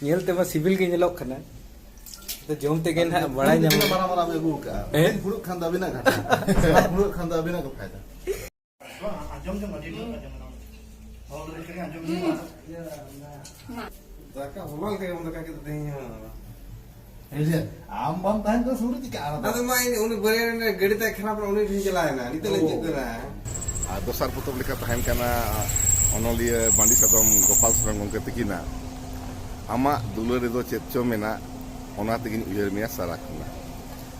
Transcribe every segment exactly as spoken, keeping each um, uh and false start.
ᱧᱮᱞ ᱛᱮᱢᱟ ᱥᱤᱵᱤᱞ ᱜᱮ ᱧᱮᱞᱚᱜ ᱠᱟᱱᱟ᱾ ᱟᱫᱚ ᱡᱚᱢ ᱛᱮᱜᱮ ᱱᱟᱦᱟᱜ ᱵᱟᱲᱟᱭ ᱧᱟᱢᱚᱜᱼᱟ᱾ ᱢᱟᱨᱟᱝ ᱢᱟᱨᱟᱝ ᱟᱹᱜᱩ ᱠᱟᱜᱼᱟ᱾ ᱦᱮᱸ? ᱯᱷᱩᱲᱩᱜ ᱠᱷᱟᱱ ᱫᱚ ᱟᱹᱵᱤᱱᱟᱜ ᱜᱷᱟᱴᱟ᱾ ᱯᱷᱩᱲᱩᱜ ᱠᱷᱟᱱ ᱫᱚ ᱟᱹᱵᱤᱱᱟᱜ ᱜᱮ ᱯᱷᱟᱭᱫᱟ᱾ ᱟᱸᱡᱚᱢ ᱡᱚᱝ ᱟᱹᱰᱤ ᱢᱚᱡᱽ ᱟᱸᱡᱚᱢᱚᱜᱼᱟ᱾ ᱦᱚᱲ ᱨᱮ ᱠᱷᱟᱹᱞᱤ ᱟᱸᱡᱚᱢ ᱡᱚᱝ ᱟᱨ ᱫᱟᱠᱟ ᱦᱚᱞᱚᱝ ᱛᱮᱜᱮ ᱵᱚᱱ ᱫᱟᱠᱟ ᱠᱮᱫᱟ ᱛᱮᱦᱮᱧ ᱦᱚᱸ᱾ ᱟᱢ ᱵᱟᱢ ᱛᱟᱦᱮᱱ ᱠᱷᱟᱱ ᱥᱩᱨ ᱨᱮ ᱪᱤᱠᱟᱹᱜᱼᱟ ᱚᱱᱟ ᱫᱚ? ᱟᱫᱚ ᱢᱟ ᱤᱧ ᱩᱱᱤ ᱵᱟᱹᱨᱭᱟᱹ ᱨᱮᱱ ᱜᱟᱹᱰᱤ ᱛᱟᱭ ᱠᱷᱟᱨᱟᱯ ᱮᱱᱟ, ᱩᱱᱤ ᱴᱷᱮᱱ ᱪᱟᱞᱟᱣ ᱮᱱᱟ, ᱱᱤᱛᱚᱜ ᱞᱮ ᱦᱤᱡᱩᱜ ᱠᱟᱱᱟ᱾ ᱟᱨ ᱫᱚᱥᱟᱨ ᱯᱚᱛᱚᱵ ᱞᱮᱠᱟ ᱛᱟᱦᱮᱱ ᱠᱟᱱᱟ ᱚᱱᱚᱞᱤᱭᱟᱹ ᱵᱟᱹᱱᱰᱤ ᱥᱟᱫᱚᱢ ᱜᱳᱯᱟᱞ ᱥᱚᱨᱮᱱ ᱜᱚᱢᱠᱮ ᱛᱤᱠᱤᱱᱟᱜ ᱟᱢᱟᱜ ᱫᱩᱞᱟᱹᱲ ᱨᱮᱫᱚ ᱪᱮᱫ ᱪᱚ ᱢᱮᱱᱟᱜ, ᱚᱱᱟ ᱛᱮᱜᱤᱧ ᱩᱭᱦᱟᱹᱨ ᱢᱮᱭᱟ ᱥᱟᱨᱟ ᱠᱷᱚᱱᱟᱜ᱾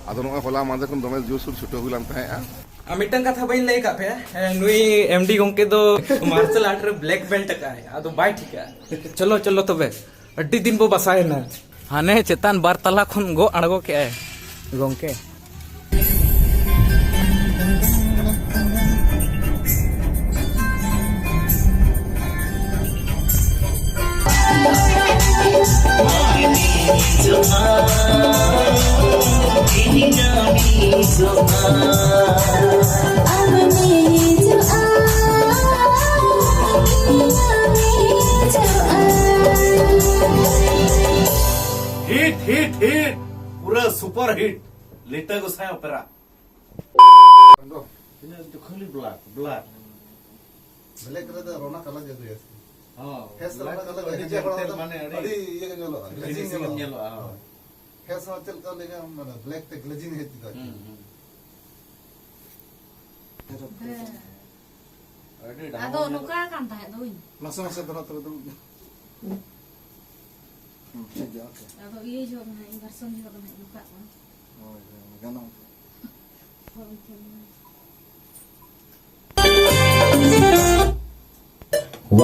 ᱟᱫᱚ ᱱᱚᱜᱼᱚᱭ ᱦᱚᱞᱟ ᱢᱟᱦᱫᱮᱨ ᱠᱷᱚᱱ ᱫᱚᱢᱮ ᱡᱳᱨᱥᱳᱨ ᱪᱷᱩᱴᱟᱹᱣ ᱦᱩᱭ ᱞᱮᱱ ᱛᱟᱦᱮᱸᱜᱼᱟ᱾ ᱟᱨ ᱢᱤᱫᱴᱟᱝ ᱠᱟᱛᱷᱟ ᱵᱟᱹᱧ ᱞᱟᱹᱭ ᱟᱠᱟᱫ ᱯᱮᱭᱟ, ᱮ, ᱱᱩᱭ ᱮᱢ ᱰᱤ ᱜᱚᱢᱠᱮ ᱫᱚ ᱢᱟᱨᱥᱟᱞ ᱟᱨᱴ ᱨᱮ ᱵᱞᱮᱠ ᱵᱮᱞᱴ ᱟᱠᱟᱫᱼᱟᱭ, ᱟᱫᱚ ᱵᱟᱭ ᱴᱷᱤᱠᱟ᱾ ᱪᱚᱞᱚ, ᱪᱚᱞᱚ ᱛᱚᱵᱮ, ᱟᱹᱰᱤ ᱫᱤᱱ ᱵᱚ ᱵᱟᱥᱟᱭᱮᱱᱟ᱾ ᱦᱟᱱᱮ ᱪᱮᱛᱟᱱ ᱵᱟᱨ ᱛᱟᱞᱟ ᱠᱷᱚᱱ ᱜᱚᱜ ᱟᱬᱜᱚ ᱠᱮᱜᱼᱟᱭ ᱜᱚᱢᱠᱮ᱾ हिट हिट हिट, पूरा सुपर हिट। ᱞᱤᱴᱟᱹ ᱜᱚᱸᱥᱟᱭ ᱚᱯᱮᱨᱟ᱾ ᱤᱱᱟᱹ ᱫᱚ ᱠᱷᱟᱹᱞᱤ ᱵᱞᱟᱠ, ᱵᱞᱟᱠ᱾ ᱵᱞᱮᱠ ᱨᱮᱫᱚ ᱨᱚᱱᱟ ᱠᱟᱞᱟᱨ ᱜᱮ ᱟᱹᱜᱩᱭᱟ ᱥᱮ? ᱦᱚᱸ, ᱯᱷᱮᱥ ᱨᱚᱱᱟ ᱵᱞᱟᱠ ᱠᱟᱞᱟᱨ ᱫᱚ ᱜᱮ ᱟᱹᱰᱤ ᱦᱮᱡ ᱦᱚᱲ ᱡᱮᱱᱴᱮᱞ ᱫᱚ ᱢᱟᱱᱮ ᱟᱹᱰᱤ ᱟᱹᱰᱤ ᱤᱭᱟᱹ ᱜᱮ ᱧᱮᱞᱚᱜᱼᱟ, ᱜᱞᱮᱡᱤᱝ ᱯᱷᱤᱱᱤᱥᱤᱝ ᱧᱮᱞᱚᱜᱼᱟ᱾ ᱧᱮᱞᱚᱜᱼᱟ, ᱦᱚᱸ᱾ ᱯᱷᱮᱥ ᱦᱚᱸ ᱪᱮᱫ ᱞᱮᱠᱟ ᱞᱟᱹᱭᱟ, ᱢᱟᱱᱮ ᱵᱞᱮᱠ ᱛᱮ ᱜᱞᱮᱡᱤᱝ ᱦᱮᱡ ᱠᱮᱫᱟ᱾ ᱦᱩᱸ, ᱦᱩᱸ᱾ ᱦᱮᱸ᱾ ᱟᱹᱰᱤ ᱟᱫᱚ ᱰᱟᱦᱟᱨ ᱱᱚᱝᱠᱟ ᱠᱟᱱ ᱛᱟᱦᱮᱸᱫ ᱫᱚ ᱦᱩᱭ᱾ ᱱᱟᱥᱮ ᱱᱟᱥᱮ ᱫᱚ ᱱᱚᱛᱮ ᱨᱮ ᱫᱩᱲᱩᱵ ᱢᱮ᱾ ᱦᱩᱸ, ᱴᱷᱤᱠ ᱜᱮᱭᱟ, ᱳᱠᱮ᱾ ᱟᱫᱚ ᱤᱭᱟᱹ ᱡᱚᱦᱚᱜ ᱫᱚ ᱱᱟᱦᱟᱜ, ᱤᱱᱵᱷᱟᱨᱥᱚᱱ ᱡᱚᱦᱚᱜ ᱫᱚ ᱱᱟᱦᱟᱜ ᱱᱚᱝᱠᱟᱜ ᱠᱟᱱᱟ᱾ ᱦᱳᱭ, ᱦᱳᱭ, ᱜᱟᱱᱚᱜᱼᱟ᱾ ᱦᱳᱭ, ᱴᱷᱤᱠ ᱜᱮᱭᱟ᱾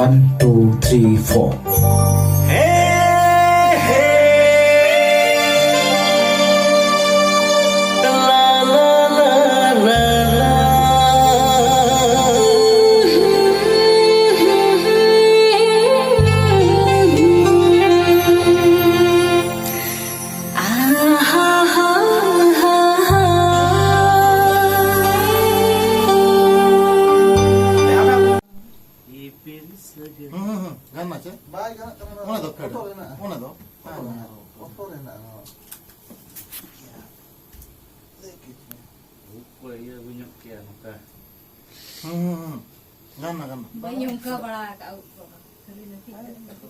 One, two, three, four. ᱦᱩᱸ, ᱦᱩᱸ, ᱦᱩᱸ, ᱜᱟᱱ ᱢᱟ ᱪᱮ? ᱵᱟᱭ ᱜᱟᱱᱚᱜ ᱠᱟᱱᱟ᱾ ᱚᱱᱟ ᱫᱚ? ᱚᱱᱟ ᱫᱚ ᱚᱯᱚᱨ ᱦᱮᱱᱟᱜᱼᱟ᱾ ᱞᱟᱹᱭ ᱠᱮᱫ ᱢᱮ᱾ ᱩᱵ ᱠᱚ ᱤᱭᱟᱹ ᱟᱹᱜᱩ ᱧᱚᱜ ᱠᱮᱭᱟ ᱱᱚᱝᱠᱟ᱾ ᱦᱩᱸ, ᱦᱩᱸ, ᱦᱩᱸ᱾ ᱜᱟᱱ ᱱᱟ, ᱜᱟᱱ ᱱᱟ᱾ ᱵᱟᱹᱧ ᱚᱱᱠᱟ ᱵᱟᱲᱟ ᱟᱠᱟᱫ ᱩᱵ ᱠᱚ᱾ ᱠᱷᱟᱹᱞᱤ ᱞᱟᱹᱠᱤ ᱠᱟᱜ ᱠᱚ᱾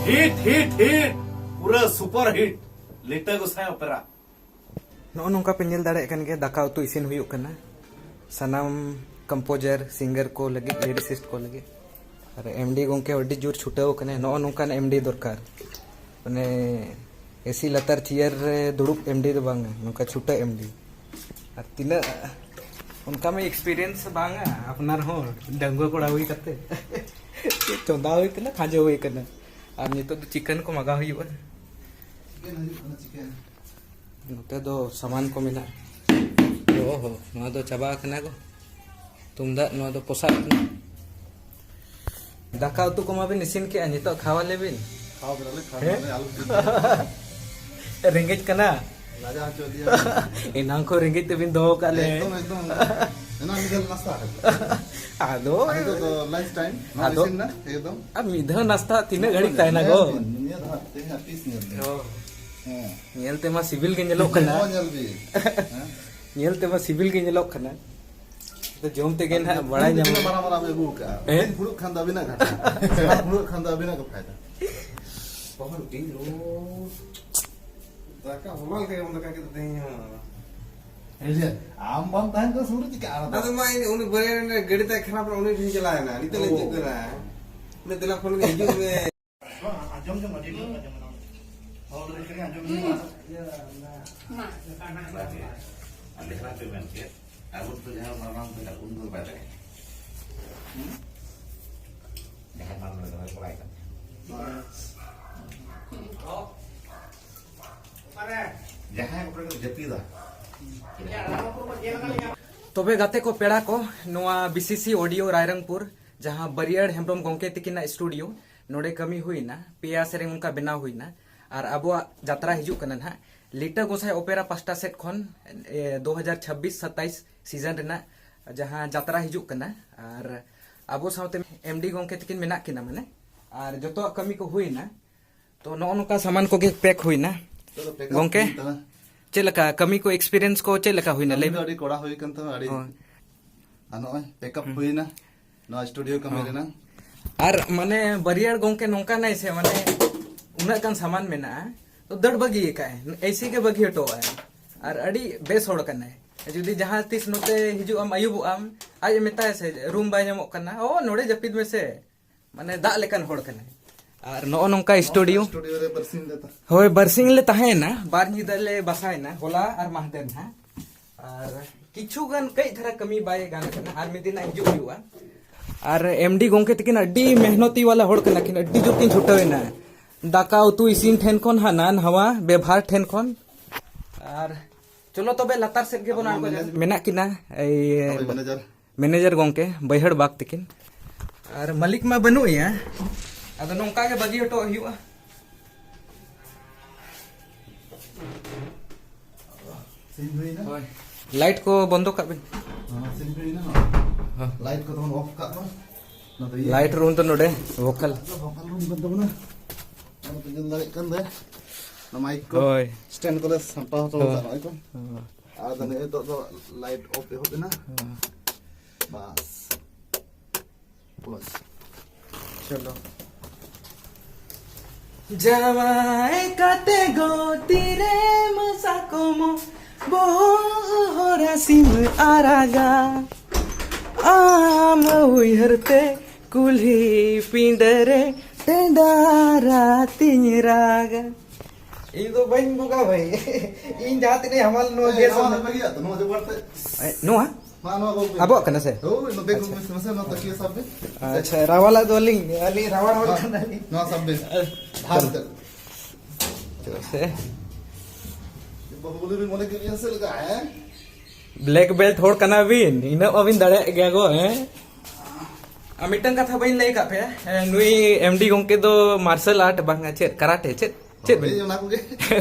ᱦᱤᱴ, ᱦᱤᱴ, ᱦᱤᱴ, ᱯᱩᱨᱟᱹ ᱥᱩᱯᱟᱨ ᱦᱤᱴ, ᱞᱤᱴᱟᱹ ᱜᱚᱸᱥᱟᱭ ᱚᱯᱮᱨᱟ᱾ ᱱᱚᱜᱼᱚ ᱱᱚᱝᱠᱟ ᱯᱮ ᱧᱮᱞ ᱫᱟᱲᱮᱭᱟᱜ ᱠᱟᱱ ᱜᱮᱭᱟ, ᱫᱟᱠᱟ ᱩᱛᱩ ᱤᱥᱤᱱ ᱦᱩᱭᱩᱜ ᱠᱟᱱᱟ᱾ ᱥᱟᱱᱟᱢ ᱠᱚᱢᱯᱳᱡᱟᱨ, ᱥᱤᱝᱜᱟᱨ ᱠᱚ ᱞᱟᱹᱜᱤᱫ, ᱞᱤᱨᱤᱥᱤᱥᱴ ᱠᱚ ᱞᱟᱹᱜᱤᱫ᱾ ᱟᱨ ᱮᱢᱰᱤ ᱜᱚᱢᱠᱮ ᱟᱹᱰᱤ ᱡᱳᱨ ᱪᱷᱩᱴᱟᱹᱣ ᱠᱟᱱᱟᱭ᱾ ᱱᱚᱜᱼᱚ ᱱᱚᱝᱠᱟᱱ ᱮᱢᱰᱤ ᱫᱚᱨᱠᱟᱨ, ᱢᱟᱱᱮ ᱮᱥᱤ ᱞᱟᱛᱟᱨ ᱪᱮᱭᱟᱨ ᱨᱮ ᱫᱩᱲᱩᱵ ᱮᱢᱰᱤ ᱫᱚ ᱵᱟᱝᱟ, ᱱᱚᱝᱠᱟ ᱪᱷᱩᱴᱟᱹ ᱮᱢᱰᱤ᱾ ᱟᱨ ᱛᱤᱱᱟᱹᱜ ᱚᱱᱠᱟ ᱢᱟ ᱮᱠᱥᱯᱤᱨᱤᱭᱮᱱᱥ ᱵᱟᱝᱟ, ᱟᱯᱱᱟᱨ ᱦᱚᱸ ᱰᱟᱺᱜᱩᱣᱟᱹ ᱠᱚᱲᱟ ᱦᱩᱭ ᱠᱟᱛᱮ ᱪᱚᱸᱫᱟ ᱦᱩᱭ ᱠᱟᱱᱟ, ᱠᱷᱟᱸᱡᱚ ᱦᱩᱭ ᱠᱟᱱᱟ᱾ ᱟᱨ ᱱᱤᱛᱚᱜ ᱫᱚ ᱪᱤᱠᱮᱱ ᱠᱚ ᱢᱟᱜᱟᱣ ᱦᱩᱭᱩᱜᱼᱟ᱾ ᱪᱤᱠᱮᱱ ᱦᱩᱭᱩᱜ ᱠᱟᱱᱟ, ᱪᱤᱠᱮᱱ᱾ ᱱᱚᱛᱮ ᱫᱚ ᱥᱟᱢᱟᱱ ᱠᱚ ᱢᱮᱱᱟᱜᱼᱟ᱾ ᱚᱦᱚ, ᱱᱚᱣᱟ ᱫᱚ ᱪᱟᱵᱟ ᱟᱠᱟᱱᱟ ᱜᱚ᱾ ᱛᱩᱢᱫᱟᱜ, ᱱᱚᱣᱟ ᱫᱚ ᱯᱚᱥᱟᱜ ᱠᱟᱱᱟ᱾ ᱫᱟᱠᱟ ᱩᱛᱩ ᱠᱚᱢᱟ ᱵᱤᱱ ᱤᱥᱤᱱ ᱠᱮᱜᱼᱟ, ᱱᱤᱛᱚᱜ ᱠᱷᱟᱣᱟ ᱞᱮ ᱵᱤᱱ᱾ ᱠᱷᱟᱣᱟ ᱵᱮᱱᱟ ᱞᱮ, ᱠᱷᱟᱣᱟ ᱦᱮᱸ? ᱵᱮᱱᱟ ᱞᱮ, ᱟᱞᱚ ᱵᱤᱱ ᱨᱮᱸᱜᱮᱡ ᱠᱟᱱᱟ᱾ ᱞᱟᱡᱟᱣ ᱦᱚᱪᱚ ᱤᱫᱤᱭᱟ᱾ ᱮᱱᱟᱝ ᱠᱷᱚᱱ ᱨᱮᱸᱜᱮᱡ ᱛᱮᱵᱤᱱ ᱫᱚᱦᱚ ᱠᱟᱜ ᱞᱮ᱾ ᱮᱠᱫᱚᱢ, ᱮᱠᱫᱚᱢ, ᱮᱠᱫᱚᱢ᱾ ᱮᱱᱟᱝ ᱢᱤᱫ ᱫᱷᱟᱣ ᱱᱟᱥᱛᱟ ᱟᱠᱟᱫᱟ᱾ ᱟᱫᱚ ᱟᱨ ᱱᱤᱛᱚᱜ ᱫᱚ ᱞᱟᱧᱪ ᱴᱟᱭᱤᱢ, ᱱᱚᱣᱟ ᱟᱫᱚ ᱤᱥᱤᱱ ᱮᱱᱟ, ᱮᱠᱫᱚᱢ᱾ ᱟᱨ ᱢᱤᱫ ᱫᱷᱟᱣ ᱱᱟᱥᱛᱟ ᱛᱤᱱᱟᱹᱜ ᱜᱷᱟᱹᱲᱤᱡ ᱛᱟᱦᱮᱱᱟ ᱜᱚ? ᱧᱮᱞ ᱵᱤᱱ, ᱱᱤᱭᱟᱹ ᱫᱚ ᱦᱟᱸᱜ ᱛᱮᱦᱮᱧᱟᱜ ᱯᱤᱥ ᱧᱮᱞ ᱵᱤᱱ᱾ ᱚ᱾ ᱦᱮᱸ᱾ ᱧᱮᱞ ᱛᱮᱢᱟ ᱥᱤᱵᱤᱞ ᱜᱮ ᱧᱮᱞᱚᱜ ᱠᱟᱱᱟ᱾ ᱱᱚᱣᱟ ᱧᱮᱞ ᱵᱤᱱ᱾ ᱦᱮᱸ? ᱧᱮᱞ ᱛᱮᱢᱟ ᱥᱤᱵᱤᱞ ᱜᱮ ᱧᱮᱞᱚᱜ ᱠᱟᱱᱟ᱾ ᱟᱫᱚ ᱡᱚᱢ ᱛᱮᱜᱮ ᱱᱟᱦᱟᱜ ᱵᱟᱲᱟᱭ ᱛᱤᱱᱟᱹᱜ ᱧᱟᱢᱚᱜᱼᱟ᱾ ᱢᱟᱨᱟᱝ ᱢᱟᱨᱟᱝ ᱟᱹᱜᱩ ᱠᱟᱜᱼᱟ᱾ ᱦᱮᱸ? ᱦᱩᱰᱤᱧ ᱯᱷᱩᱲᱩᱜ ᱠᱷᱟᱱ ᱫᱚ ᱟᱹᱵᱤᱱᱟᱜ ᱜᱷᱟᱴᱟ᱾ ᱥᱮᱬᱟ ᱯᱷᱩᱲᱩᱜ ᱠᱷᱟᱱ ᱫᱚ ᱟᱹᱵᱤᱱᱟᱜ ᱜᱮ ᱯᱷᱟᱭᱫᱟ᱾ ᱵᱟᱵᱟ ᱨᱩᱴᱤ ᱞᱳ᱾ ᱫᱟᱠᱟ ᱦᱚᱞᱟ ᱞᱮᱠᱟ ᱜᱮᱵᱚᱱ ᱫᱟᱠᱟ ᱠᱮᱫᱟ ᱛᱮᱦᱮᱧ ᱦᱚᱸ᱾ ᱟᱢ ᱵᱟᱢ ᱛᱟᱦᱮᱱ ᱠᱷᱟᱱ ᱥᱩᱨ ᱨᱮ ᱪᱤᱠᱟ ᱟᱨ ᱟᱫᱚ ᱢᱟ ᱤᱧ ᱩᱱᱤ ᱵᱟᱹᱭᱦᱟᱹᱲ ᱨᱮ ᱜᱟᱹᱰᱤ ᱛᱟᱭ ᱠᱷᱟᱨᱟᱯ ᱮᱱᱟ, ᱩᱱᱤ ᱴᱷᱮᱱ ᱪᱟᱞᱟᱣ ᱮᱱᱟ, ᱱᱤᱛᱚᱜ ᱞᱮ ᱦᱤᱡᱩᱜ ᱠᱟᱱᱟ᱾ ᱩᱱᱤ ᱫᱮᱞᱟ ᱯᱷᱳᱱ ᱦᱤᱡᱩᱜ ᱢᱮ᱾ ᱟᱸᱡᱚᱢ ᱡᱚᱝ ᱟᱹᱰᱤ ᱢᱚᱡᱽ ᱟᱸᱡᱚᱢ ᱮᱱᱟ᱾ ᱦᱚᱲ ᱞᱟᱹᱭ ᱠᱷᱟᱱ ᱟᱸᱡᱚᱢ ᱡᱚᱝ ᱟᱨ ᱟᱞᱮ ᱦᱚᱸ ᱯᱮ ᱢᱮᱱ ᱠᱮᱫ, ᱟᱵᱚ ᱫᱚ ᱡᱟᱦᱟᱸ ᱢᱟᱨᱟᱝ ᱯᱮᱲᱟ, ᱩᱱ ᱫᱚ ᱵᱟᱭ ᱛᱟᱦᱮᱸ ᱠᱟᱱᱟ᱾ ᱦᱩᱸ? ᱡᱟᱦᱟᱸᱭ ᱢᱟᱨᱟᱝ ᱯᱮᱲᱟ ᱫᱚ ᱵᱟᱭ ᱠᱚᱲᱟᱭ ᱠᱟᱱ ᱛᱟᱦᱮᱸ᱾ ᱡᱟᱦᱟᱸᱭ ᱠᱚᱲᱟ ᱠᱚ ᱡᱟᱹᱯᱤᱫᱟ᱾ ᱛᱚᱵᱮ ᱜᱟᱛᱮ ᱠᱚ, ᱯᱮᱲᱟ ᱠᱚ, ᱱᱚᱣᱟ ᱵᱤᱥᱤᱥᱤ ᱚᱰᱤᱭᱳ ᱨᱟᱭᱨᱚᱝᱯᱩᱨ, ᱡᱟᱦᱟᱸ ᱵᱟᱹᱨᱤᱭᱟᱹᱲ ᱦᱮᱢᱵᱨᱚᱢ ᱜᱚᱢᱠᱮ ᱛᱤᱠᱤᱱᱟᱜ ᱥᱴᱩᱰᱤᱭᱳ, ᱱᱚᱰᱮ ᱠᱟᱹᱢᱤ ᱦᱩᱭᱱᱟ, ᱯᱮᱭᱟ ᱥᱮᱨᱮᱧ ᱚᱱᱠᱟ ᱵᱮᱱᱟᱣ ᱦᱩᱭᱱᱟ᱾ ᱟᱨ ᱟᱵᱚᱣᱟᱜ ᱡᱟᱛᱨᱟ ᱦᱤᱡᱩᱜ ᱠᱟᱱᱟ ᱱᱟᱦᱟᱜ, ᱞᱤᱴᱟᱹ ᱜᱚᱸᱥᱟᱭ ᱚᱯᱮᱨᱟ ᱯᱟᱥᱴᱟ ᱥᱮᱫ ᱠᱷᱚᱱ, ᱮ, ᱫᱩ ᱦᱟᱡᱟᱨ ᱪᱷᱟᱵᱵᱤᱥ ᱥᱟᱛᱟᱭᱤᱥ ᱥᱤᱡᱚᱱ ᱨᱮᱱᱟᱜ ᱡᱟᱦᱟᱸ ᱡᱟᱛᱨᱟ ᱦᱤᱡᱩᱜ ᱠᱟᱱᱟ᱾ ᱟᱨ ᱟᱵᱚ ᱥᱟᱶᱛᱮ ᱮᱢᱰᱤ ᱜᱚᱢᱠᱮ ᱛᱤᱠᱤᱱ ᱢᱮᱱᱟᱜ ᱠᱤᱱᱟ, ᱢᱟᱱᱮ, ᱟᱨ ᱡᱚᱛᱚᱣᱟᱜ ᱠᱟᱹᱢᱤ ᱠᱚ ᱦᱩᱭᱱᱟ᱾ ᱛᱚ, ᱱᱚᱜᱼᱚ ᱱᱚᱝᱠᱟ ᱥᱟᱢᱟᱱ ᱠᱚᱜᱮ ᱯᱮᱠ ᱦᱩᱭᱱᱟ᱾ ᱪᱚᱞᱚ, ᱯᱮᱠ ᱟᱯ ᱜᱚᱝᱠᱮ, ᱦᱩᱭ ᱠᱟᱱᱟ᱾ ᱪᱮᱫ ᱞᱮᱠᱟ ᱠᱟᱹᱢᱤ ᱠᱚ, ᱮᱠᱥᱯᱤᱨᱤᱭᱮᱱᱥ ᱠᱚ ᱪᱮᱫ ᱞᱮᱠᱟ ᱦᱩᱭᱱᱟ, ᱠᱟᱹᱢᱤ ᱞᱟᱹᱭ ᱫᱚ ᱵᱮᱱ? ᱟᱹᱰᱤ ᱠᱚᱲᱟ ᱦᱩᱭ ᱠᱟᱱ ᱛᱟᱢᱟ, ᱟᱹᱰᱤ᱾ ᱦᱳᱭ᱾ ᱟᱨ ᱱᱚᱜᱼᱚᱭ ᱯᱮᱠ ᱟᱯ ᱦᱩᱸ᱾ ᱦᱩᱭᱱᱟ ᱱᱚᱣᱟ ᱥᱴᱩᱰᱤᱭᱳ ᱠᱟᱹᱢᱤ ᱦᱚᱸ᱾ ᱨᱮᱱᱟᱝ᱾ ᱟᱨ ᱢᱟᱱᱮ ᱵᱟᱹᱨᱤᱭᱟᱹᱲ ᱜᱚᱝᱠᱮ ᱱᱚᱝᱠᱟᱱᱟᱭ ᱥᱮ, ᱢᱟᱱᱮ ᱩᱱᱟᱹᱜ ᱜᱟᱱ ᱥᱟᱢᱟᱱ ᱢᱮᱱᱟᱜᱼᱟ, ᱛᱚ ᱫᱟᱹᱲ ᱵᱟᱹᱜᱤ ᱟᱠᱟᱫᱼᱟᱭ, ᱮᱭᱥᱮ ᱜᱮ ᱵᱟᱹᱜᱤ ᱦᱚᱴᱚ ᱟᱭ᱾ ᱟᱨ ᱟᱹᱰᱤ ᱵᱮᱥ ᱦᱚᱲ ᱠᱟᱱᱟᱭ᱾ ᱡᱩᱫᱤ ᱡᱟᱦᱟᱸ ᱛᱤᱥ ᱱᱚᱛᱮ ᱦᱤᱡᱩᱜ ᱟᱢ, ᱟᱹᱭᱩᱵᱚᱜ ᱟᱢ, ᱟᱡ ᱮ ᱢᱮᱛᱟᱭᱟ ᱥᱮ, "ᱨᱩᱢ ᱵᱟᱭ ᱧᱟᱢᱚᱜ ᱠᱟᱱᱟ, ᱚ, ᱱᱚᱰᱮ ᱡᱟᱹᱯᱤᱫ ᱢᱮᱥᱮ", ᱢᱟᱱᱮ ᱫᱟᱜ ᱞᱮᱠᱟᱱ ᱦᱚᱲ ᱠᱟᱱᱟᱭ᱾ ᱟᱨ ᱱᱚᱜᱼᱚ ᱱᱚᱝᱠᱟ ᱱᱚᱣᱟ ᱥᱴᱩᱰᱤᱭᱳ᱾ ᱥᱴᱩᱰᱤᱭᱳ ᱨᱮ ᱵᱟᱨᱥᱤᱧ ᱞᱮ ᱛᱟᱦᱮᱸ᱾ ᱦᱳᱭ, ᱵᱟᱨᱥᱤᱧ ᱞᱮ ᱛᱟᱦᱮᱸᱭᱮᱱᱟ, ᱵᱟᱨ ᱧᱤᱫᱟᱹ ᱞᱮ ᱵᱟᱥᱟᱭᱮᱱᱟ, ᱦᱚᱞᱟ ᱟᱨ ᱢᱟᱦᱫᱮᱨ ᱱᱟᱦᱟᱜ᱾ ᱟᱨ ᱠᱤᱪᱷᱩ ᱜᱟᱱ ᱠᱟᱹᱡ ᱫᱷᱟᱨᱟ ᱠᱟᱹᱢᱤ ᱵᱟᱭ ᱜᱟᱱ ᱠᱟᱱᱟ, ᱟᱨ ᱢᱤᱫ ᱫᱤᱱ ᱦᱟᱸᱜ ᱦᱤᱡᱩᱜ ᱦᱩᱭᱩᱜᱼᱟ᱾ ᱟᱨ ᱮᱢᱰᱤ ᱜᱚᱝᱠᱮ ᱛᱟᱹᱠᱤᱱ ᱟᱹᱰᱤ ᱢᱮᱦᱱᱚᱛᱤ ᱣᱟᱞᱟ ᱦᱚᱲ ᱠᱟᱱᱟ ᱠᱤᱱ, ᱟᱹᱰᱤ ᱡᱳᱨ ᱠᱤᱱ ᱪᱷᱩᱴᱟᱹᱣ ᱮᱱᱟ᱾ ᱫᱟᱠᱟ ᱩᱛᱩ ᱤᱥᱤᱱ ᱴᱷᱮᱱ ᱠᱷᱚᱱ ᱦᱟᱱᱟ ᱱᱟᱣᱟ ᱵᱮᱵᱷᱟᱨ ᱴᱷᱮᱱ ᱠᱷᱚᱱ᱾ ᱟᱨ ᱪᱚᱞᱚ ᱛᱚᱵᱮ ᱞᱟᱛᱟᱨ ᱥᱮᱫ ᱜᱮᱵᱚᱱ ᱟᱵᱚ ᱟᱬᱜᱚ ᱢᱮᱱᱮᱡᱟᱨ᱾ ᱢᱮᱱᱟᱜ ᱠᱤᱱᱟ ᱮᱭ ᱦᱳᱭ, ᱢᱮᱱᱮᱡᱟᱨ᱾ ᱢᱮᱱᱮᱡᱟᱨ ᱜᱚᱝᱠᱮ, ᱵᱟᱹᱭᱦᱟᱹᱲ ᱵᱟᱜᱽ ᱛᱤᱠᱤᱱ᱾ ᱟᱨ ᱢᱟᱹᱞᱤᱠ ᱢᱟ ᱵᱟᱹᱱᱩᱜ ᱮᱭᱟ, ᱟᱫᱚ ᱱᱚᱝᱠᱟ ᱜᱮ ᱵᱟᱹᱜᱤ ᱦᱚᱴᱚ ᱦᱩᱭᱩᱜᱼᱟ᱾ ᱥᱤᱧ ᱦᱩᱭᱱᱟ? ᱦᱳᱭ᱾ ᱞᱟᱭᱤᱴ ᱠᱚ ᱵᱚᱱᱫᱚ ᱠᱟᱜ ᱵᱤᱱ᱾ ᱦᱚᱸ, ᱥᱤᱧ ᱦᱩᱭᱱᱟ᱾ ᱦᱚᱸ᱾ ᱞᱟᱭᱤᱴ ᱠᱚᱫᱚ ᱵᱚᱱ ᱚᱯᱷ ᱠᱟᱜ ᱢᱟ᱾ ᱱᱚᱛᱮ ᱤᱭᱟᱹ ᱞᱟᱭᱤᱴ ᱨᱩᱢ ᱫᱚ ᱱᱚᱰᱮ, ᱵᱷᱳᱠᱟᱞ᱾ ᱵᱷᱳᱠᱟᱞ ᱨᱩᱢ ᱠᱟᱱ ᱛᱟᱵᱚᱱᱟ᱾ ᱟᱨ ᱯᱮ ᱧᱮᱞ ᱫᱟᱲᱮᱭᱟᱜ ᱠᱟᱱ ᱫᱚ, ᱚᱱᱟ ᱢᱟᱭᱤᱠ ᱠᱚ, ᱦᱳᱭ᱾ ᱥᱴᱮᱱᱰ ᱠᱚᱞᱮ ᱥᱟᱢᱴᱟᱣ ᱦᱚᱪᱚ ᱦᱳᱭ᱾ ᱠᱟᱜᱼᱟ, ᱱᱚᱜᱼᱚᱭ ᱠᱚ᱾ ᱦᱳᱭ᱾ ᱟᱫᱚ ᱱᱤᱛᱚᱜ ᱫᱚ ᱞᱟᱭᱤᱴ ᱚᱯᱷ ᱮᱦᱚᱵ ᱮᱱᱟ᱾ ᱦᱳᱭ᱾ ᱵᱟᱥ᱾ ᱠᱞᱳᱡᱽ᱾ ᱪᱚᱞᱚ᱾ ᱡᱟᱶᱟᱭ ᱠᱟᱛᱮ ᱜᱚ ᱛᱤᱨᱮᱢ ᱥᱟᱠᱚᱢᱚ ᱵᱚᱦᱩ ᱦᱚᱨᱟ ᱥᱤᱢ ᱟᱨᱟᱜᱟ, ᱟᱢ ᱩᱭᱦᱟᱹᱨ ᱛᱮ ᱠᱩᱞᱦᱤ ᱯᱤᱸᱰᱟᱹ ᱨᱮ ᱴᱮᱸᱰᱟᱨᱟ ᱛᱤᱧ ᱨᱟᱜᱟ᱾ ᱤᱧ ᱫᱚ ᱵᱟᱹᱧ ᱵᱚᱸᱜᱟ ᱵᱷᱟᱹᱭ᱾ ᱤᱧ ᱡᱟᱦᱟᱸ ᱛᱤᱱᱟᱹᱜ ᱦᱟᱢᱟᱞ ᱱᱚᱣᱟ ᱮᱭ, ᱜᱮᱥ ᱱᱚᱣᱟ ᱚᱱᱟ ᱫᱚ ᱵᱟᱹᱜᱤᱭᱟᱜ ᱛᱚ, ᱱᱚᱣᱟ ᱡᱚᱜᱟᱲ ᱛᱮ᱾ ᱮ, ᱱᱚᱣᱟ? ᱢᱟ, ᱱᱚᱣᱟ ᱜᱚᱜ ᱢᱮ᱾ ᱟᱵᱚᱣᱟᱜ ᱠᱟᱱᱟ ᱥᱮ? ᱦᱳᱭ, ᱱᱚᱣᱟ ᱵᱮᱜᱽ ᱟᱪᱪᱷᱟ᱾ ᱜᱚᱜ ᱢᱮ, ᱢᱟᱥᱮ, ᱱᱚᱣᱟ ᱛᱟᱹᱠᱤᱭᱟᱹ ᱥᱟᱵ ᱵᱮ᱾ ᱟᱪᱪᱷᱟ, ᱨᱟᱣᱟᱞᱟᱜ ᱫᱚ ᱟᱹᱞᱤᱧ, ᱟᱹᱞᱤᱧ ᱨᱟᱣᱟᱞ ᱦᱚᱲ ᱱᱚᱣᱟ, ᱠᱟᱱᱟᱞᱤᱧ᱾ ᱱᱚᱣᱟ ᱥᱟᱵ ᱵᱮ᱾ ᱟᱨ ᱪᱮᱫᱟᱜ ᱥᱮ ᱵᱟᱹᱦᱩ ᱵᱚᱞᱮ ᱵᱤᱱ ᱢᱚᱱᱮ ᱠᱮᱫ ᱞᱤᱧᱟ ᱥᱮ ᱞᱮᱠᱟ, ᱦᱮᱸ? Black belt ᱦᱚᱲ ᱠᱟᱱᱟ ᱵᱤᱱ, ᱤᱱᱟᱹᱜ ᱢᱟᱵᱤᱱ ᱫᱟᱲᱮᱭᱟᱜ ᱜᱮᱭᱟ ᱜᱚ, ᱦᱮᱸ? ᱟᱨ ᱢᱤᱫᱴᱟᱝ ᱠᱟᱛᱷᱟ ᱵᱟᱹᱧ ᱞᱟᱹᱭ ᱟᱠᱟᱫ ᱯᱮᱭᱟ, ᱦᱮᱸ, ᱱᱩᱭ ᱮᱢ ᱰᱤ ᱜᱚᱝᱠᱮ ᱫᱚ martial art ᱵᱟᱝᱟ, ᱪᱮᱫ ᱠᱟᱨᱟᱴᱮ, ᱪᱮᱫ, ᱪᱮᱫ ᱵᱤᱱ? ᱦᱳᱭ, ᱚᱱᱟ ᱠᱚᱜᱮ᱾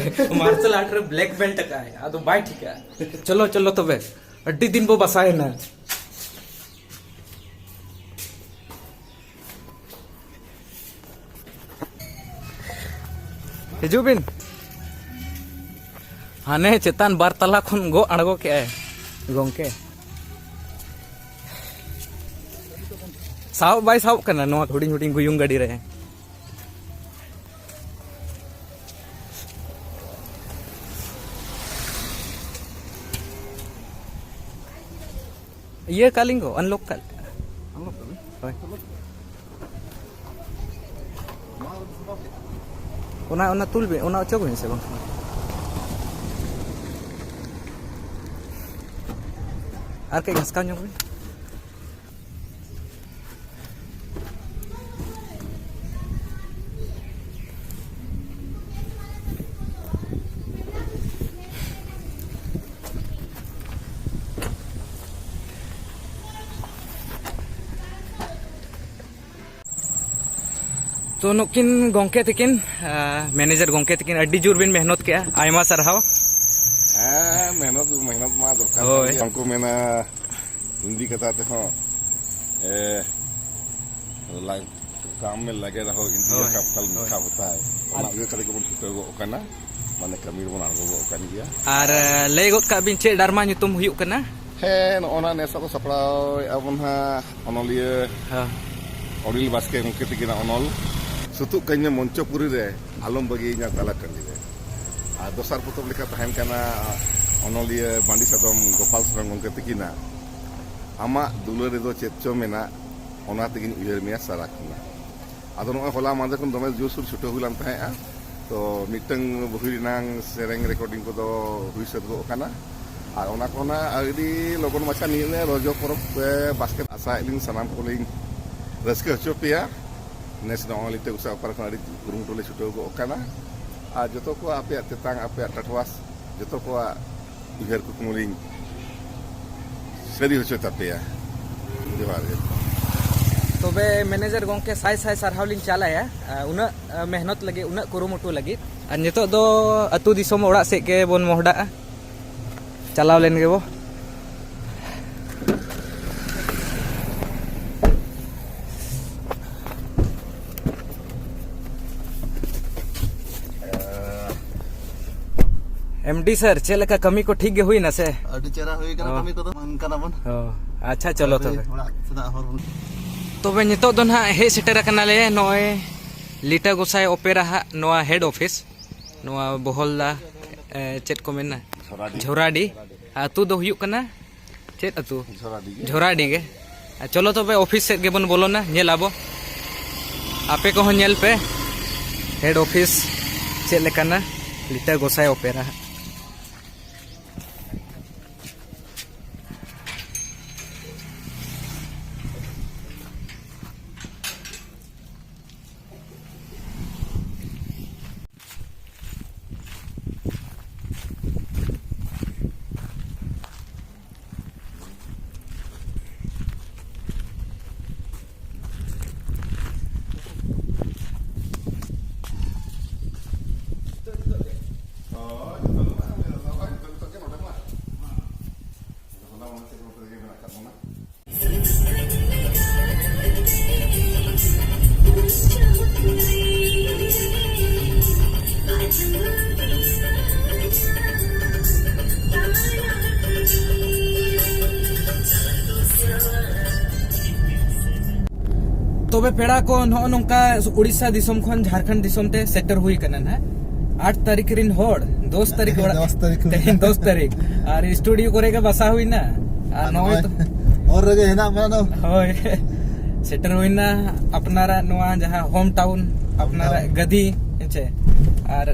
Martial art ᱨᱮ black belt ᱟᱠᱟᱫ ᱟᱭ, ᱟᱫᱚ ᱵᱟᱭ ᱴᱷᱤᱠᱟ᱾ ᱪᱚᱞᱚ, ᱪᱚᱞᱚ ᱛᱚᱵᱮ, ᱟᱹᱰᱤ ᱫᱤᱱ ᱵᱚ ᱵᱟᱥᱟᱭᱮᱱᱟ᱾ ᱦᱤᱡᱩᱜ ᱵᱤᱱ᱾ ᱦᱟᱱᱮ ᱪᱮᱛᱟᱱ ᱵᱟᱨ ᱛᱟᱞᱟ ᱠᱷᱚᱱ ᱜᱚᱜ ᱟᱬᱜᱚ ᱠᱮᱜᱼᱟᱭ ᱜᱚᱝᱠᱮ᱾ ᱥᱟᱵ ᱵᱟᱭ ᱥᱟᱵ ᱠᱟᱱᱟ ᱱᱚᱣᱟ ᱦᱩᱰᱤᱧ ᱦᱩᱰᱤᱧ ᱜᱩᱭᱩᱝ ᱜᱟᱹᱰᱤ ᱨᱮ᱾ ᱤᱭᱟᱹ ᱠᱟᱜ ᱞᱤᱧ ᱜᱚ, unlock ᱠᱟᱜ᱾ Unlock ᱠᱟᱜ ᱵᱤᱱ? ᱦᱳᱭ᱾ ᱚᱱᱟ, ᱚᱱᱟ ᱛᱩᱞ ᱵᱤᱱ, ᱚᱱᱟ ᱚᱪᱚᱜ ᱵᱤᱱ ᱥᱮ ᱵᱟᱝᱠᱷᱟᱱ᱾ ᱟᱨ ᱠᱟᱹᱡ ᱜᱷᱟᱥᱠᱟᱣ ᱧᱚᱜ ᱵᱤᱱ᱾ ᱛᱚ, ᱱᱩᱠᱤᱱ ᱜᱚᱝᱠᱮ ᱛᱟᱹᱠᱤᱱ, ᱟ, manager ᱜᱚᱝᱠᱮ ᱛᱟᱹᱠᱤᱱ, ᱟᱹᱰᱤ ᱡᱳᱨ ᱵᱤᱱ ᱢᱮᱦᱱᱚᱛ ᱠᱮᱜᱼᱟ, ᱟᱭᱢᱟ ᱥᱟᱨᱦᱟᱣ᱾ ᱦᱮᱸ, ᱢᱮᱦᱱᱚᱛ, ᱢᱮᱦᱱᱚᱛ ᱢᱟ ᱫᱚᱨᱠᱟᱨ ᱠᱟᱱ ᱦᱳᱭ᱾ ᱜᱮᱭᱟ᱾ ᱩᱱᱠᱩ ᱢᱮᱱᱟ, ᱦᱤᱱᱫᱤ ᱠᱟᱛᱷᱟ ᱛᱮᱦᱚᱸ, ᱮ, ᱞᱟᱝ ᱠᱟᱢ ᱢᱮ ᱞᱟᱜᱮ ᱨᱟᱦᱳ, ᱤᱱᱫᱤᱭᱟ ᱦᱳᱭ, ᱠᱟ ᱯᱷᱚᱞ ᱦᱳᱭ᱾ ᱢᱤᱴᱷᱟ ᱦᱳᱛᱟ ᱦᱟᱭ᱾ ᱚᱱᱟ ᱟᱨ ᱩᱭᱦᱟᱹᱨ ᱠᱟᱛᱮ ᱜᱮᱵᱚᱱ ᱪᱷᱩᱴᱟᱹᱣ ᱜᱚᱜ ᱠᱟᱱᱟ, ᱢᱟᱱᱮ ᱠᱟᱹᱢᱤ ᱨᱮᱵᱚᱱ ᱟᱬᱜᱚ ᱜᱚᱜ ᱠᱟᱱ ᱜᱮᱭᱟ᱾ ᱟᱨ, ᱮ, ᱞᱟᱹᱭ ᱜᱚᱫ ᱠᱟᱜ ᱵᱤᱱ, ᱪᱮᱫ ᱰᱨᱟᱢᱟ ᱧᱩᱛᱩᱢ ᱦᱩᱭᱩᱜ ᱠᱟᱱᱟ? ᱦᱮᱸ, ᱱᱚᱜᱼᱚ ᱱᱟ ᱱᱮᱥᱟᱜ ᱫᱚ ᱥᱟᱯᱲᱟᱣᱮᱫᱼᱟ ᱵᱚᱱ ᱦᱟᱸᱜ ᱚᱱᱚᱞᱤᱭᱟᱹ ᱦᱮᱸ᱾ ᱚᱱᱤᱞ ᱵᱟᱥᱠᱮ ᱜᱚᱢᱠᱮ ᱛᱟᱹᱠᱤᱱᱟᱜ ᱚᱱᱚᱞ ᱥᱩᱛᱩᱜ ᱠᱟᱹᱧ ᱢᱮ ᱢᱚᱧᱪᱚᱯᱩᱨᱤ ᱨᱮ, ᱟᱞᱚᱢ ᱵᱟᱹᱜᱤᱭᱟᱹᱧᱟ ᱛᱟᱞᱟ ᱴᱟᱺᱰᱤ ᱨᱮ᱾ ᱟᱨ ᱫᱚᱥᱟᱨ ᱯᱚᱛᱚᱵ ᱞᱮᱠᱟ ᱛᱟᱦᱮᱱ ᱠᱟᱱᱟ ᱚᱱᱚᱞᱤᱭᱟᱹ ᱵᱟᱹᱱᱰᱤ ᱥᱟᱫᱚᱢ ᱜᱳᱯᱟᱞ ᱥᱚᱨᱮᱱ ᱜᱚᱢᱠᱮ ᱛᱤᱠᱤᱱᱟᱜ "ᱟᱢᱟᱜ ᱫᱩᱞᱟᱹᱲ ᱨᱮᱫᱚ ᱪᱮᱫ ᱪᱚ ᱢᱮᱱᱟᱜ, ᱚᱱᱟ ᱛᱮᱜᱤᱧ ᱩᱭᱦᱟᱹᱨ ᱢᱮᱭᱟ ᱥᱟᱨᱟ ᱠᱷᱚᱱᱟᱜ". ᱟᱫᱚ ᱱᱚᱜᱼᱚᱭ ᱦᱚᱞᱟ ᱢᱟᱦᱫᱮᱨ ᱠᱷᱚᱱ ᱫᱚᱢᱮ ᱡᱳᱨᱥᱳᱨ ᱪᱷᱩᱴᱟᱹᱣ ᱦᱩᱭ ᱞᱮᱱ ᱛᱟᱦᱮᱸᱫᱼᱟ᱾ ᱛᱚ ᱢᱤᱫᱴᱟᱝ ᱵᱳᱭ ᱨᱮᱱᱟᱝ ᱥᱮᱨᱮᱧ ᱨᱮᱠᱚᱨᱰᱤᱝ ᱠᱚᱫᱚ ᱦᱩᱭ ᱥᱟᱹᱛ ᱜᱚᱫ ᱟᱠᱟᱱᱟ᱾ ᱟᱨ ᱚᱱᱟ ᱠᱚ ᱱᱟᱜ ᱟᱹᱰᱤ ᱞᱚᱜᱚᱱ ᱢᱟᱪᱷᱟ ᱱᱤᱭᱟᱹ ᱨᱚᱡᱚ ᱯᱚᱨᱚᱵᱽ ᱯᱮ ᱵᱟᱥᱠᱮ ᱟᱥᱟᱭᱮᱫ ᱞᱤᱧ ᱥᱟᱱᱟᱢ ᱠᱚᱞᱤᱧ ᱨᱟᱹᱥᱠᱟᱹ ᱦᱚᱪᱚ ᱯᱮᱭᱟ᱾ ᱱᱮᱥ ᱱᱚᱜᱼᱚᱭ ᱞᱤᱴᱟᱹ ᱜᱚᱸᱥᱟᱭ ᱚᱯᱮᱨᱟ ᱠᱷᱚᱱ ᱟᱹᱰᱤ ᱠᱩᱨᱩᱢᱩᱴᱩ ᱞᱮ ᱪᱷᱩᱴᱟᱹᱣ ᱜᱚᱫ ᱟᱠᱟᱱᱟ᱾ ᱟᱨ ᱡᱚᱛᱚ ᱠᱚᱣᱟᱜ ᱟᱯᱮᱭᱟᱜ ᱛᱮᱛᱟᱝ, ᱟᱯᱮᱭᱟᱜ ᱴᱟᱴᱣᱟᱥ, ᱡᱚᱛᱚ ᱠᱚᱣᱟᱜ ᱩᱭᱦᱟᱹᱨ ᱠᱩᱠᱢᱩ ᱞᱤᱧ ᱥᱟᱹᱨᱤ ᱦᱚᱪᱚᱭ ᱛᱟᱯᱮᱭᱟ᱾ ᱡᱚᱦᱟᱨ ᱜᱮ᱾ ᱛᱚᱵᱮ ᱢᱮᱱᱮᱡᱟᱨ ᱜᱚᱢᱠᱮ ᱥᱟᱭ ᱥᱟᱭ ᱥᱟᱨᱦᱟᱣ ᱞᱤᱧ ᱪᱟᱞᱟᱭᱟ, ᱟ, ᱩᱱᱟᱹᱜ, ᱟ, ᱢᱮᱦᱱᱚᱛ ᱞᱟᱹᱜᱤᱫ, ᱩᱱᱟᱹᱜ ᱠᱩᱨᱩᱢᱩᱴᱩ ᱞᱟᱹᱜᱤᱫ᱾ ᱟᱨ ᱱᱤᱛᱚᱜ ᱫᱚ ᱟᱹᱛᱩ ᱫᱤᱥᱚᱢ ᱚᱲᱟᱜ ᱥᱮᱫ ᱜᱮ ᱵᱚᱱ ᱢᱚᱦᱰᱟᱜᱼᱟ, ᱪᱟᱞᱟᱣ ᱞᱮᱱ ᱜᱮᱵᱚ᱾ ᱮᱢᱰᱤ ᱥᱟᱨ, ᱪᱮᱫ ᱞᱮᱠᱟ ᱠᱟᱹᱢᱤ ᱠᱚ ᱴᱷᱤᱠ ᱜᱮ ᱦᱩᱭᱱᱟ ᱥᱮ? ᱟᱹᱰᱤ ᱪᱮᱦᱨᱟ ᱦᱩᱭ ᱠᱟᱱᱟ ᱚ᱾ ᱠᱟᱹᱢᱤ ᱠᱚᱫᱚ, ᱢᱟᱹᱱ ᱠᱟᱱᱟ ᱵᱚᱱ᱾ ᱚ, ᱟᱪᱪᱷᱟ, ᱪᱚᱞᱚ ᱦᱳᱭ, ᱛᱚᱵᱮ᱾ ᱚᱲᱟᱜ ᱥᱮᱱᱟᱜ ᱦᱚᱨ ᱵᱚᱱ ᱛᱚᱵᱮ ᱱᱤᱛᱚᱜ ᱫᱚ ᱱᱟᱦᱟᱜ ᱦᱮᱡ ᱥᱮᱴᱮᱨ ᱟᱠᱟᱱᱟᱞᱮ ᱱᱚᱜᱼᱚᱭ ᱞᱤᱴᱟᱹ ᱜᱚᱸᱥᱟᱭ ᱚᱯᱮᱨᱟ ᱦᱟᱜ ᱱᱚᱣᱟ ᱦᱮᱰ ᱚᱯᱷᱤᱥ, ᱱᱚᱣᱟ ᱵᱚᱦᱚᱞᱫᱟ, ᱮ, ᱪᱮᱫ ᱠᱚ ᱢᱮᱱᱟ? ᱡᱷᱚᱨᱟᱰᱤ᱾ ᱡᱷᱚᱨᱟᱰᱤ᱾ ᱟᱹᱛᱩ ᱫᱚ ᱦᱩᱭᱩᱜ ᱠᱟᱱᱟ ᱪᱮᱫ ᱟᱹᱛᱩ? ᱡᱷᱚᱨᱟᱰᱤ ᱜᱮ᱾ ᱡᱷᱚᱨᱟᱰᱤ ᱜᱮ᱾ ᱟᱨ ᱪᱚᱞᱚ ᱛᱚᱵᱮ ᱚᱯᱷᱤᱥ ᱥᱮᱫ ᱜᱮᱵᱚᱱ ᱵᱚᱞᱚᱱᱟ, ᱧᱮᱞ ᱟᱵᱚ᱾ ᱟᱯᱮ ᱠᱚᱦᱚᱸ ᱧᱮᱞ ᱯᱮ ᱦᱮᱰ ᱚᱯᱷᱤᱥ ᱪᱮᱫ ᱞᱮᱠᱟᱱᱟ, ᱞᱤᱴᱟᱹ ᱜᱚᱸᱥᱟᱭ ᱚᱯᱮᱨᱟ᱾ ᱛᱚᱵᱮ ᱯᱮᱲᱟ ᱠᱚ, ᱱᱚᱜᱼᱚ ᱱᱚᱝᱠᱟ ᱩᱲᱤᱥᱥᱟ ᱫᱤᱥᱚᱢ ᱠᱷᱚᱱ ᱡᱷᱟᱲᱠᱷᱚᱸᱰ ᱫᱤᱥᱚᱢ ᱛᱮ ᱥᱮᱴᱮᱨ ᱦᱩᱭ ᱠᱟᱱᱟ ᱱᱟᱦᱟᱜ᱾ ᱟᱴ ᱛᱟᱹᱨᱤᱠᱷ ᱨᱤᱱ ᱦᱚᱲ ᱫᱚᱥ ᱛᱟᱹᱨᱤᱠᱷ ᱚᱲᱟᱜ᱾ ᱫᱚᱥ ᱛᱟᱹᱨᱤᱠᱷ ᱦᱩᱭᱱᱟ᱾ ᱛᱮᱦᱮᱧ ᱫᱚᱥ ᱛᱟᱹᱨᱤᱠᱷ᱾ ᱟᱨ ᱥᱴᱩᱰᱤᱭᱳ ᱠᱚᱨᱮ ᱜᱮ ᱵᱟᱥᱟ ᱦᱩᱭᱱᱟ᱾ ᱟᱨ ᱟᱨ ᱱᱚᱜᱼᱚᱭ ᱱᱚᱜᱼᱚᱭ ᱛᱚ ᱦᱚᱨ ᱨᱮᱜᱮ ᱦᱮᱱᱟᱜ ᱢᱮᱭᱟ ᱫᱚ᱾ ᱦᱳᱭ᱾ ᱥᱮᱴᱮᱨ ᱦᱩᱭᱱᱟ ᱟᱯᱱᱟᱨᱟᱜ ᱱᱚᱣᱟ ᱡᱟᱦᱟᱸ ᱦᱳᱢ ᱴᱟᱣᱩᱱ, ᱟᱯᱱᱟᱨᱟᱜ ᱦᱳᱢ ᱴᱟᱣᱩᱱ᱾ ᱜᱟᱹᱫᱤ, ᱦᱮᱸᱪᱮ? ᱟᱨ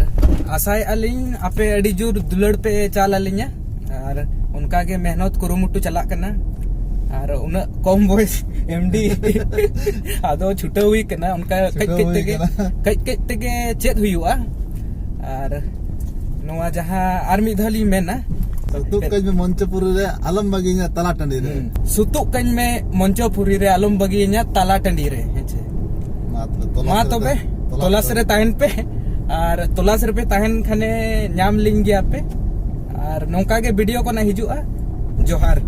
ᱟᱥᱟᱭᱮᱫᱼᱟ ᱞᱤᱧ ᱟᱯᱮ ᱟᱹᱰᱤ ᱡᱳᱨ ᱫᱩᱞᱟᱹᱲ ᱯᱮ ᱪᱟᱞ ᱟᱹᱞᱤᱧᱟ᱾ ᱟᱨ ᱚᱱᱠᱟ ᱜᱮ ᱢᱮᱦᱱᱚᱛ ᱠᱩᱨᱩᱢᱩᱴᱩ ᱪᱟᱞᱟᱜ ᱠᱟᱱᱟ᱾ ᱟᱨ ᱩᱱᱟᱹᱜ ᱠᱚᱢ ᱵᱚᱭᱮᱥ ᱮᱢᱰᱤ ᱟᱫᱚ ᱪᱷᱩᱴᱟᱹᱣ ᱦᱩᱭ ᱠᱟᱱᱟ᱾ ᱚᱱᱠᱟ ᱠᱟᱹᱡ ᱪᱷᱩᱴᱟᱹᱣ ᱠᱟᱹᱡ ᱦᱩᱭ ᱛᱮᱜᱮ, ᱠᱟᱱᱟ᱾ ᱠᱟᱹᱡ ᱠᱟᱹᱡ ᱛᱮᱜᱮ ᱪᱮᱫ ᱦᱩᱭᱩᱜᱼᱟ᱾ ᱟᱨ ᱱᱚᱣᱟ ᱡᱟᱦᱟᱸ ᱟᱨ ᱢᱤᱫ ᱫᱷᱟᱣ ᱞᱤᱧ ᱢᱮᱱᱟ, ᱥᱩᱛᱩᱜ ᱠᱟᱹᱧ ᱢᱮ ᱢᱚᱧᱪᱚᱯᱩᱨᱤ ᱨᱮ, ᱟᱞᱚᱢ ᱵᱟᱹᱜᱤᱧᱟ ᱛᱟᱞᱟ ᱴᱟᱺᱰᱤ ᱨᱮ᱾ ᱦᱩᱸ᱾ ᱥᱩᱛᱩᱜ ᱠᱟᱹᱧ ᱢᱮ ᱢᱚᱧᱪᱚᱯᱩᱨᱤ ᱨᱮ, ᱟᱞᱚᱢ ᱵᱟᱹᱜᱤᱭᱟᱹᱧᱟ ᱛᱟᱞᱟ ᱴᱟᱺᱰᱤ ᱨᱮ, ᱦᱮᱸᱪᱮ? ᱢᱟ ᱛᱚᱵᱮ, ᱛᱚᱞᱟᱥ ᱢᱟ ᱨᱮ ᱛᱚᱵᱮ, ᱛᱟᱦᱮᱸ, ᱛᱚᱞᱟᱥ ᱛᱚᱞᱟᱥ ᱨᱮ ᱨᱮ᱾ ᱛᱟᱦᱮᱱ ᱯᱮ᱾ ᱟᱨ ᱛᱚᱞᱟᱥ ᱨᱮᱯᱮ ᱛᱟᱦᱮᱱ ᱠᱷᱟᱱᱮ ᱧᱟᱢ ᱞᱤᱧ ᱜᱮᱭᱟ ᱯᱮ᱾ ᱟᱨ ᱱᱚᱝᱠᱟ ᱜᱮ ᱵᱷᱤᱰᱤᱭᱳ ᱠᱚ ᱱᱟᱜ ᱦᱤᱡᱩᱜᱼᱟ᱾ ᱡᱚᱦᱟᱨ᱾